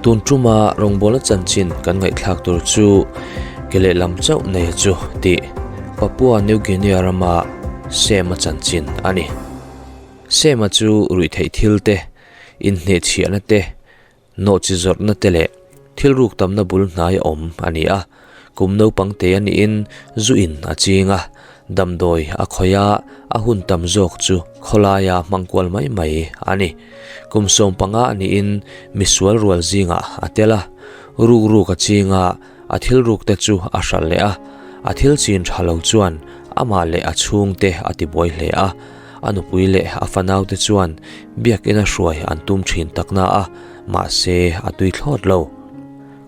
Tun tuma rawngbawlna chanchin kan ngaihthlak tur chu ke lehlam chauh nei chu tih Papua New Guinea rama Sema chanchin a ni. Sema chu ruihtheih thil te, inhnehchhiahna te, Nawhchi zawrhna te leh thil ruk tamna bul hnai a awm a ni a, kum naupang te a niin zu in a ching a, damdawi a khawih a, a hun tam zawk chu khawlaia hmang kual mai mai a ni. Kum 15 a niin misual rual zingah a tel a, ruk ruk a ching a, a thil ruk te chu a hralh leh a, a thil chin tha lo chuan amah leh a chhungte a tibuai hle a, a nupui leh a fanaute chuan biakina hruai an tum thin takna a, mahse a tui thlawt lo.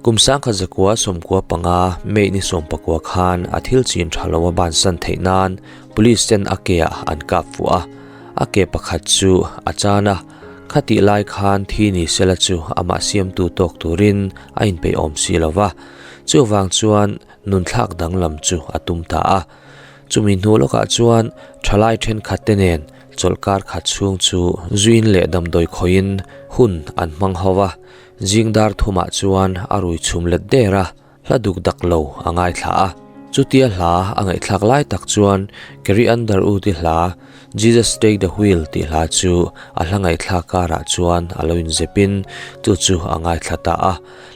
Kum 1995 May ni 19 khan a thil chin tha lo a bansan theih nan police ten a ke ah an kap fuh a, a ke pakhat chu a chan a, khatih lai khan thi ni sela chu amah siamtu tawk turin a inpeih awm si lo va, chuvang chuan nunthlak danglam chu a tum ta a. Chumi hnu lawkah chuan thalai thenkhat te nen chawlhkar khat chhung chu zuin leh damdawi khawihin hun an hmang ho va, zing dar thumah chuan a rui chhum let der a, hla duk dak lo a ngaithla a. Chutia hla a ngaihthlak lai tak chuan Carrie Underwood-i hla Jesus Take the Wheel tih hla chu a hla ngaihthlak karah chuan a lo inzepin chu chu a ngaithla ta a.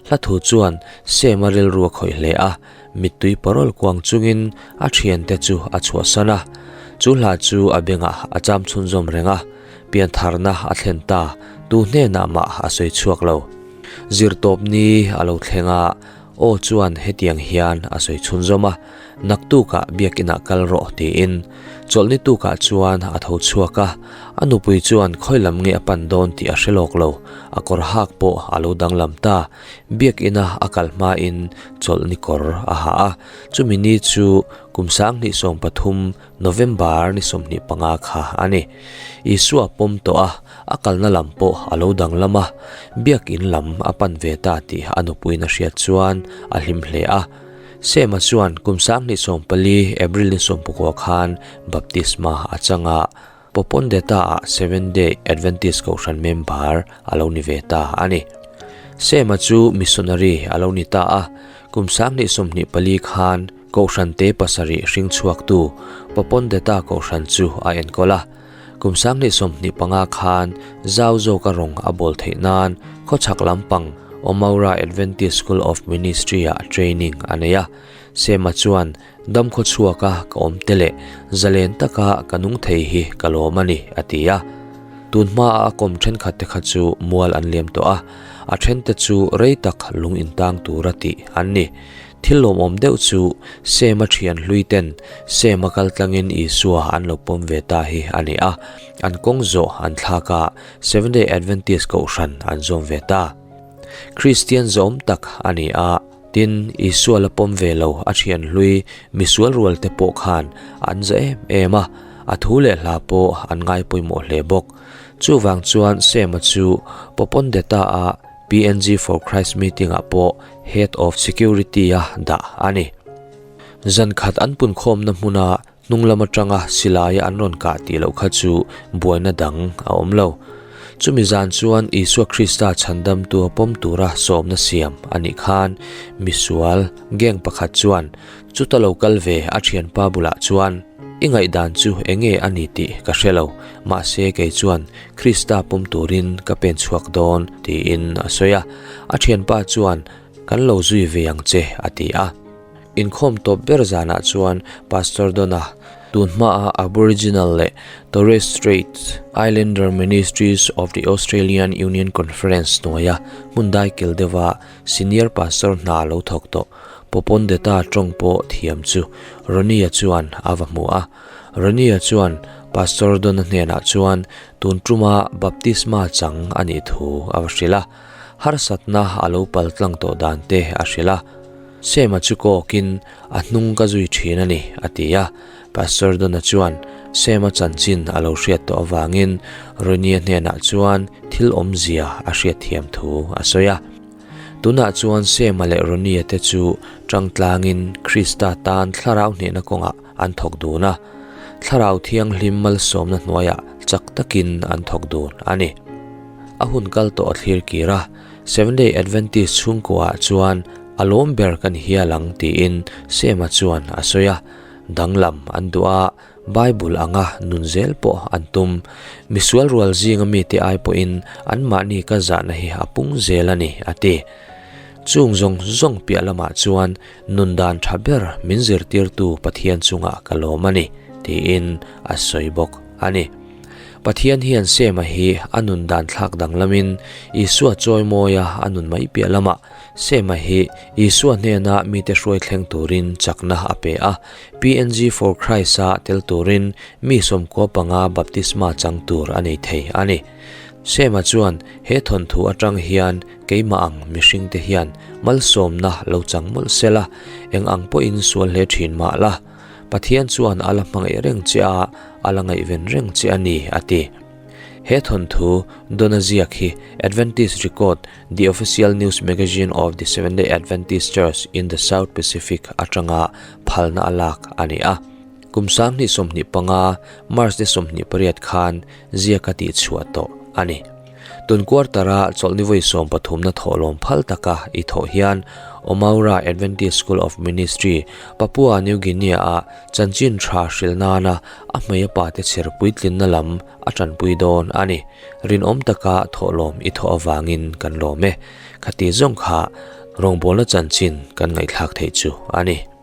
Hla thu chuan Sam-a rilru a khawih hle a, mittui parawl kuang chungin a thiante chu a chhuahsan a. Chu hla chu a bengah a cham chhunzawm reng a, piantharna a thlen ta, tu hnenah mah a sawi chhuak lo. Zirtawp ni a lo thleng a, aw chuan hetiang hian a sawi chhunzawm a, Naktukah biakinah kal rawh tiin. Chawlhni tukah chuan a tho chhuak a, a nupui chuan khawi lam nge a pan dawn tih a hre lawk lo, a kawr hak pawh a lo danglam ta. Biakina a kal hmain chawlhni kawr a ha a, chumi ni chu kum 2013 November ni 25 kha a ni. Isua pawm tawh a, a kalna lam pawh a lo danglam a, biakin lam a pan ve ta tih a nupuiin a hriat chuan a hlim hle a. Sema chuan kum 2014 April ni 19 khan baptisma a chang a, Popondetta-ah Seventh-day Adventist Kohhran member a lo ni ve ta a ni. Sema chu missionary a lo ni ta a, kum 2024 khan Kohhran te pasarih hring chhuaktu Popondetta Kohhran chu a enkawl a. Kum 2025 khan zau zawka rawng a bawl theih nan khawchhak lampang Omaura Adventist School of Ministry-ah training a nei a. Sema chuan dam khaw chhuaka ka awm te leh zalen taka ka nung thei hi ka lawm a ni, a ti a. Tun hmaa a kawm thenkhat te kha chu mual an liam tawh a, a thente chu rei tak lung intang tura tih an ni. Thil lawmawm deuh chu Sema thian hlui ten Sema kal tlangin Isua an lo pawm ve ta hi a ni a, an kawng zawh an thlak a, Seventh-day Adventist kohhran an zawm ve ta. Kristian zawm tak a ni a, tin Isua la pawm ve lo a thian hlui misual rual te pawh khan an za em em a, a thu leh hla pawh an ngai pawimawh hle bawk. Chuvang chuan Sema chu Popondetta-a PNG for Christ meeting-ah pawh Head of Security-a dah a ni. Zan khat an punkhawmna hmuna hnung lam atanga silaia an rawn kah tih loh kha chu buaina dang a awm lo. Chumi zan chuan Isua Krista chhandamtu a pawm tura sawmna siam a nih khan misual gang pakhat chuan chuta lo kal ve a thianpa bulah chuan, I ngaihdan chu enge a ni tih ka hre lo, mahse kei chuan Krista pawm turin ka pen chhuak dawn tiin a sawi a. A thianpa chuan Kan lo zui ve ang che a ti a. Inkhawm tawp ber zanah chuan Pastor Donna tun hmaa Aboriginal leh Torres Strait Islander Ministries of the Australian Union Conference hnuaia hmun daikil deuha Senior Pastor hna lo thawk tawh Popondetta tawng pawh thiam chu Ronnie-a chuan a va hmu a. Ronnie-a chuan Pastor Donna hnenah chuan tun tuma baptisma chang a nih thu a va hrilh a. Harsatna a lo pal tlang tawh dan te a hrilh a. Sema chu kawkin a hnung ka zui thin a ni, a ti a. Pastor Donna chuan Sema chanchin a lo hriat tawh avangin Ronnie-a hnenah chuan thil awmzia a hriat thiam thu a sawi a. Tunah chuan Sema leh Ronnie-a te chu tangtlangin Krista tan thlarau hnehna kawngah an thawk dun a. Thlarau thianghlim malsawmna hnuaiah chak takin an thawk dun a ni. A hun kal tawh a thlir kir a. Seventh-day Adventist chhungkuaah chuan a lawm ber ka ni hial ang tiin Sema chuan a sawi a. Danglam an duh a, Bible anga nun zel pawh an tum. Misual rual zinga mite ai pawhin anmahni ka zahna hi a pung zel a ni, a ti. Chung zawng zawng piah lamah chuan nun dan tha ber min zirtirtu Pathian chungah ka lawm a ni, tiin a sawi bawk a ni. Pathian hian Sema hi a nun dan thlak danglamin Isua chawimawia a nun mai piah lamah Sema hi Isua hnena mite hruai thleng turin chakna a pe a, PNG for Christ-a tel turin mi 15 baptisma chang tur a nei thei a ni. Sema chuan he thawnthu atang hian keimah ang mihringte hian malsawmna lo chang mawlh sela, eng ang pawhin sual hle thin mah la, Pathian chuan a la hmangaih reng che a, a la ngaihven reng che a ni, a ti. He thawnthu Donna ziak hi Adventist Record, The Official News Magazine of the Seventh-day Adventist Church in the South Pacific atanga phalna a lak a ni a. Kum 2025, March ni 28 khan ziak a tihchhuah tawh a ni. Tun quarter-a chawlhni vawi sawmpathumna thawhlawm phal taka i thawh hian Omaura Adventist School of Ministry, Papua New Guinea-ah chanchin tha hrilh nana a hmei a pate chher puitlinna lam a tanpui dawn a ni. Rinawm taka thawhlawm i thawh avangin kan lawm e. Khati zawng kha rawngbawlna chanchin kan ngaihthlak theih chu a ni.